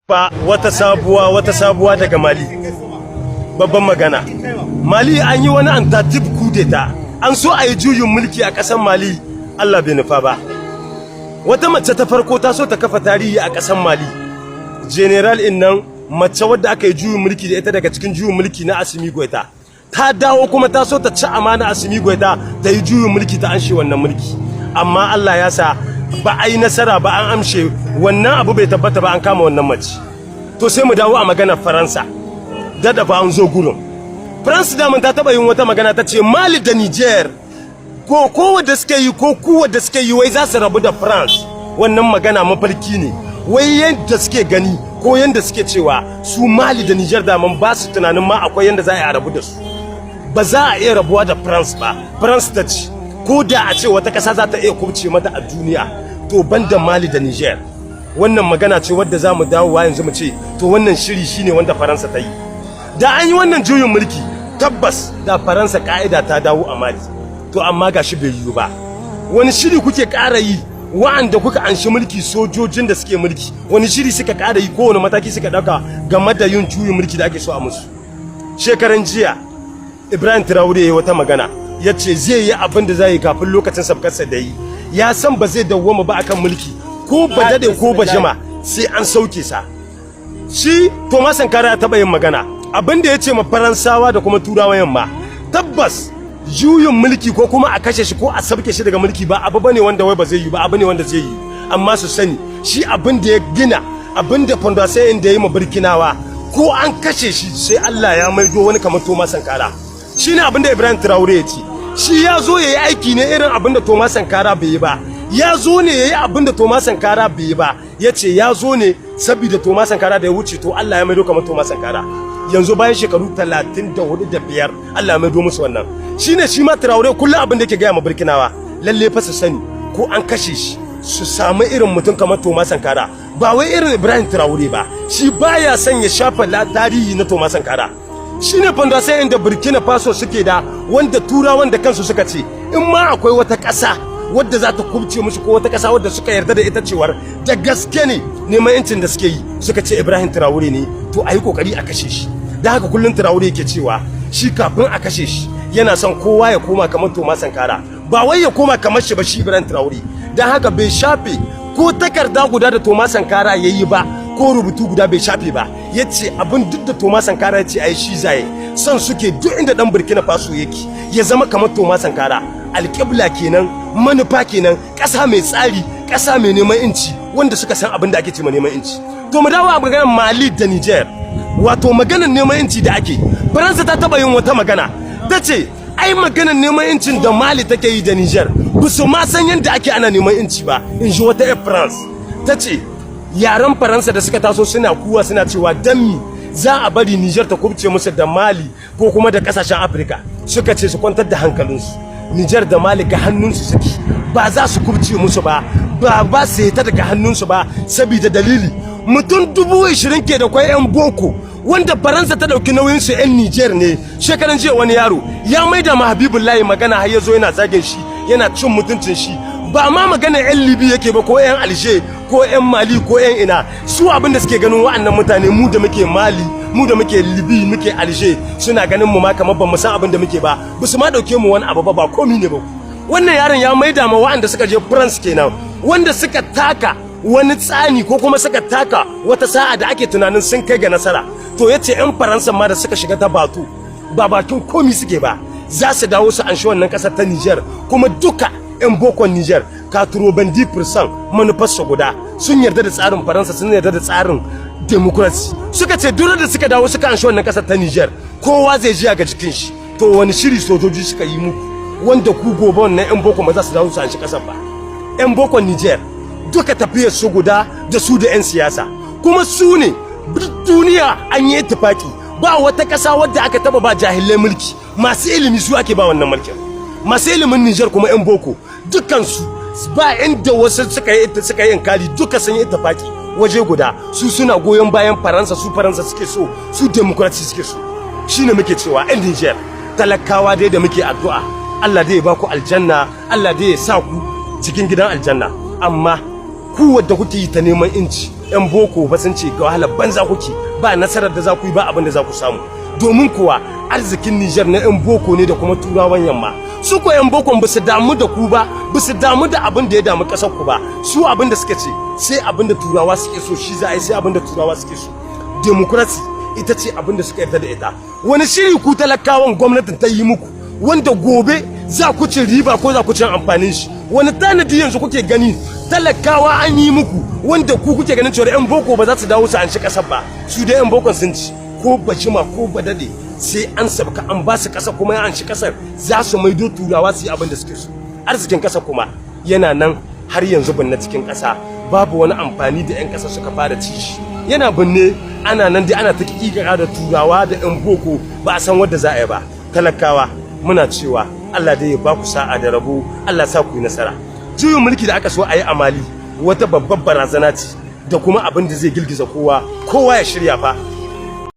Fa wata sabuwa daga Mali. Babban magana. Mali an yi wani tentative coup d'état. An so a yi juyin mulki a ƙasar Mali, Allah bai nufa ba. Wata mace ta farko ta so ta kafa tarihi a ƙasar Mali. General in nan mace wadda aka yi juyin mulki da ita daga cikin juyin mulki na Assimi Goita. Ta dawo kuma ta so ta ci amana Assimi Goita, ta yi juyin mulki, ta anshe wannan mulki. Amma Allah ya sa ba a yi nasara ba, an amshe wannan abu, bai tabbata ba, an kama wannan mace. To, sai mu dawo a maganar Faransa. Dada fa an zo gurin. Faransa daman ta taba yin wata magana, ta ce Mali da Niger ko wadda suke yi ko kuwa da suke yi, wai za su rabu da France. Wannan magana mafarki ne. Wai yadda suke gani ko yadda suke cewa, su Mali da Niger daman ba su tunanin ma akwai yadda za a yi a rabu da su. Ba za a iya rabuwa da France ba. France ta ce ko da a ce wata ƙasa za ta iya kubce mata a duniya, to banda Mali da Niger. Wannan magana ce wadda za mu dawowa yanzu mu ce, to, wannan shiri shine wanda Faransa ta yi. Da an yi wannan juyin mulki, tabbas da Faransa ka'ida ta dawo a Mali. To, amma gashi bai yiwu ba. Wani shiri kuke ƙara yi, wa'anda kuka anshi mulki, sojojin da suke mulki? Wani shiri suka ƙara yi? Kowane mataki suka ɗauka game da yin juyin mulki da ake so a musu? Shekaran jiya Ibrahim Traore ya yi wata magana, ya ce zai yi abin da zai yi kafin lokacin sabkarsa da yi. Ya san ba zai dawwama ba akan mulki, ko ba dade ko ba jima sai an sauke sa. Shi Thomas Sankara ya taɓa yin magana, abin da ya ce ma Faransawa da kuma Turawa Yamma, tabbas juyin mulki ko kuma a kashe shi ko a sabke shi daga mulki ba abu bane wanda wai ba zai yi ba, abu ne wanda zai yi. Amma su sani, shi abin da ya gina, abin da fondation da ya yi ma Burkinawa, ko an kashe shi sai Allah ya maido wani kamar Thomas Sankara. Shine abin da Ibrahim Traore ya ce. Shi ya zo ya yi aiki ne irin abin da Thomas Sankara bai yi ba. Ya zo ne ya yi abin da Thomas Sankara bai yi ba. Ya ce ya zo ne saboda Thomas Sankara da ya wuce, to Allah ya maido kamar Thomas Sankara. Yanzu bayan shekaru 34 da 5, Allah ya maido musu wannan. Shine shi ma Traore kullum abin da yake gaya ma Burkinawa, lalle fa su sani, ko an kashe shi, su samu irin mutum kamar Thomas Sankara, ba wai irin Ibrahim Traore ba. Shi baya son ya shafa tarihi na Thomas Sankara. Shine fondation inda Burkina Faso suke da wanda Turawan da kansu suka ce in ma akwai wata ƙasa wadda za ta kubce musu, ko wata ƙasa wadda suka yarda da ita cewar da gaske ne neman yancin da suke yi, suka ce Ibrahim Traore ne, to a yi kokari a kashe shi. Da haka kullum Traore yake cewa shi kafin a kashe shi yana son kowa ya koma kamar Thomas Sankara, ba wai ya koma kamar shi ba, shi Ibrahim Traore. Dan haka bai shafe ko takarda guda da Thomas Sankara yayi ba, ko rubutu guda bai shafe ba. Yace abin duk da Thomas Sankara ya ce ai shi zai son suke, duk inda dan Burkina Faso yake ya zama kamar Thomas Sankara. Alƙibla kenan, manufa kenan, ƙasa mai tsari, ƙasa mai neman inci, wanda suka san abin da ake ce ma neman inci. To, mu dawo a maganar Mali da Niger, wato maganar neman inci da ake. Faransa ta taba yin wata magana, ta ce ai maganar neman incin da Mali take yi da Niger, ba su ma san yadda ake ana neman inci ba, in ji wata 'yar France. Ta ce yaren Faransa da suka taso suna kuwa, suna cewa dan mi za a bari Niger ta kubce musu da Mali ko kuma da kasashen Afirka? Suka ce su kwantar da hankalinsu, Niger da Mali ga hannunsu suke, ba za su kubce musu ba, ba ba su ta daga hannunsu ba, saboda dalili mutum 20,000 ke da kwai 'yan boko wanda Faransa ta ɗauki nauyin su, 'yan Niger ne. Shekaran jiya wani yaro ya maida ma Habibullahi magana, har ya zo yana zagin shi, yana cin mutuncin shi. Ba ma magana 'yan Libi yake ba, ko 'yan Alger, ko 'yan Mali, ko 'yan ina. Su abin da suke ganin wa'annan mutane, mu da muke Mali, mu da muke Libi, muke Alger, suna ganin mu ma kamar ban mu san abin da muke ba, ba su ma dauke mu wani abu ba, ba komi ne ba. Wannan yaron ya maida ma wa'anda suka je France kenan, wanda suka taka wani tsani ko kuma suka taka wata sa'a da ake tunanin sun kai ga nasara. To, yace 'yan Faransa ma da suka shiga ta batu ba bakin komi suke ba, za su dawo su anshi wannan kasar ta Niger. Kuma duka 'yan bokon Niger, 90% manufarsu guda, sun yarda da tsarin Faransa, sun yarda da tsarin democracy. Suka ce duk da suka dawo suka anshi wannan kasar ta Niger, kowa zai ji ga jikin shi. To, wani shiri sojoji suka yi muku wanda ku gobe wannan 'yan boko ma za su dawo su anshi kasar ba? 'Yan bokon Niger duka tafiyar su guda da su da 'yan siyasa, kuma su ne duniya an yi ittifaki, ba wata ƙasa wadda aka taba ba jahilai mulki. Masu ilimi su ake ba wannan mulkin. Masu ilimin Niger kuma 'yan boko dukansu, ba inda wasu suka yi inkari, duka sun yi ittifaki waje guda, su suna goyon bayan Faransa, su Faransa suke so, su democracy suke so. Shine muke cewa 'yan Niger talakawa dai da muke addu'a, Allah dai ya ba ku aljanna, Allah dai ya sa ku cikin gidan aljanna. Amma ku wadda kuke yi ta neman inci Yan boko ba sun ce ga wahalar banza kuke, ba nasarar da za ku yi, ba abin da za ku samu, domin kuwa arzikin Nijar na yan boko ne da kuma Turawan Yamma. Su ko yan bokon ba su damu da ku ba, ba su damu da abin da ya damu kasar ku ba. Su abin da suka ce, sai abin da Turawa suke so shi za a yi, sai abin da Turawa suke so. Democracy ita ce abin da suka yarda da ita. Wani shiri ku talakawan gwamnatin ta yi muku wanda gobe za ku ci riba ko za ku ci amfanin shi? Wani tanadi yanzu kuke gani talakawa an yi muku wanda ku kuke ganin cewa yan boko ba za su dawo su anshi kasar ba? Su dai yan bokon sun ci, ko ba jima ko ba dade, sai an sabka an ba su kasa, kuma ya anshi kasar za su maido Turawa su yi abin da suke so. Arzikin kasa kuma yana nan har yanzu binne cikin kasa, babu wani amfani da yan kasa suka fara ci shi. Yana binne, ana nan dai ana ta kikira da Turawa da yan boko, ba a san wanda za a yi ba. Talakawa, muna cewa Allah dai ya ba ku sa'a da rabo, Allah sa ku yi nasara. Juyin mulki da aka so a yi a Mali wata babbar barazana ce da kuma abin da zai girgiza kowa. Kowa ya shirya fa.